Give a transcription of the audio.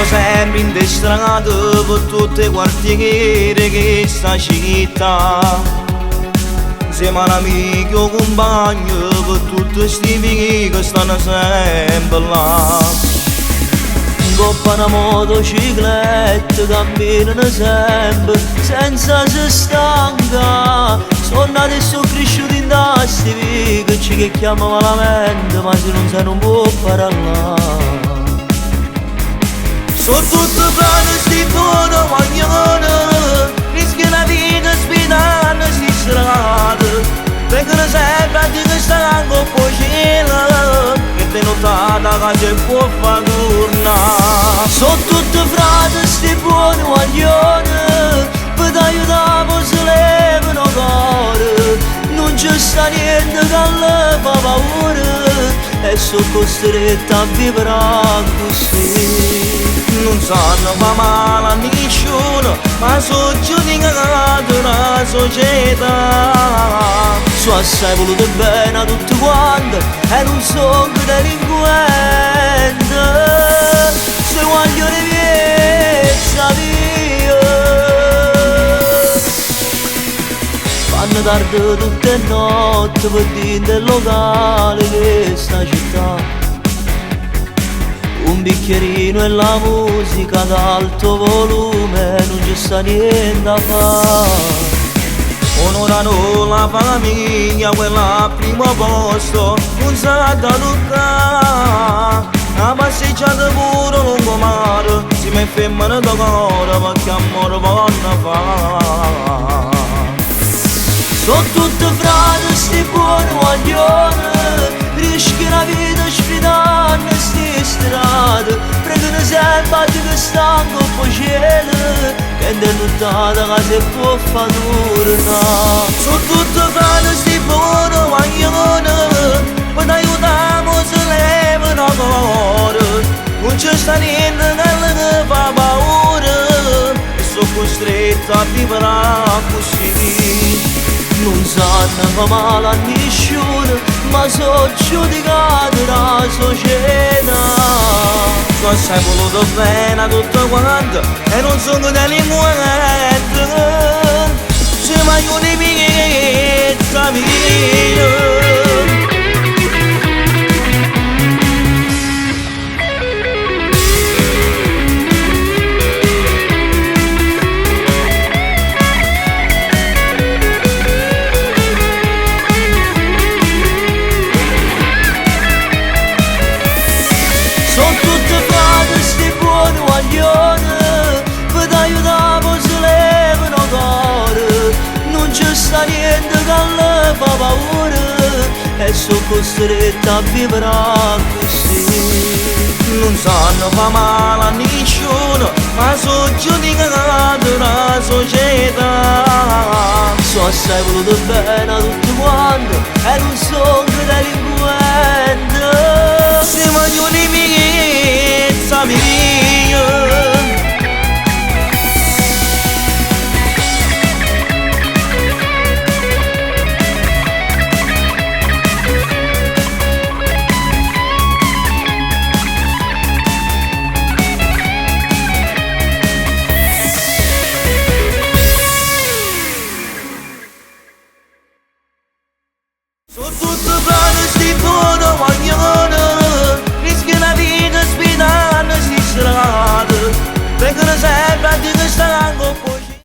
Camminammo sempre in strada per tutte i quartieri che sta città. Insieme all'amico compagno per tutti questi amici che stanno sempre là. 'Ncoppa 'na motocicletta camminano sempre senza si stanca. So nato e so cresciuto in sti viche, ci che chiama malamente, ma se non sa non può parlare. Sono tutti frate, sti buoni guaglione, rischia la vita sfidando sti strade. Vengono sempre a dire che stanno po' cielo, che te nottata che si può far tornare. Sono tutti frate, sti buoni guaglione, per aiutare si levano cuore. Non c'è sta niente che le fa paura, e sono costretta a vivere così. Non sanno fa male a nessuno, ma sono giudicati dalla società. So assai voluto bene a tutti quanti e non sono delinquente. Se voglio riviezza via, fanno tardi tutte le notti per dire del locale che sta città. Un bicchierino e la musica ad alto volume, non c'è sta niente da fare. Onorano la famiglia, quella al primo posto, non sa da toccare. Una passeggiata pure lungomare, si mi femmina da cuore, perché amore vanno fa. Sono tutte frate, sti buoni guaglione, rischia la vita sfidando sti strade, pregano sempre a che stanno po' cielo, che è nottata che si può far tornare. Sono tutte frate, sti buoni guaglione, per aiutare si levano cuore. Non c'è sta niente che le fa paura, e sono costretto a vivere così. Non sanno fa male a nessuno, ma sono giudicati dalla società. Sono assai voluto bene a tutto quanto e non sono delinquente. Se voglio di mia via. Sono tutte frate, sti buoni guaglione, per aiutare si levano cuore. Non c'è sta niente che le fa paura, e sono costretta a vivere così. Non sanno fa male a nessuno, ma sono giudicati dalla società. So assai voluto bene a tutti quanti e non sono delinquente. Se voglio di mia via. Sono tutte frate, sti buoni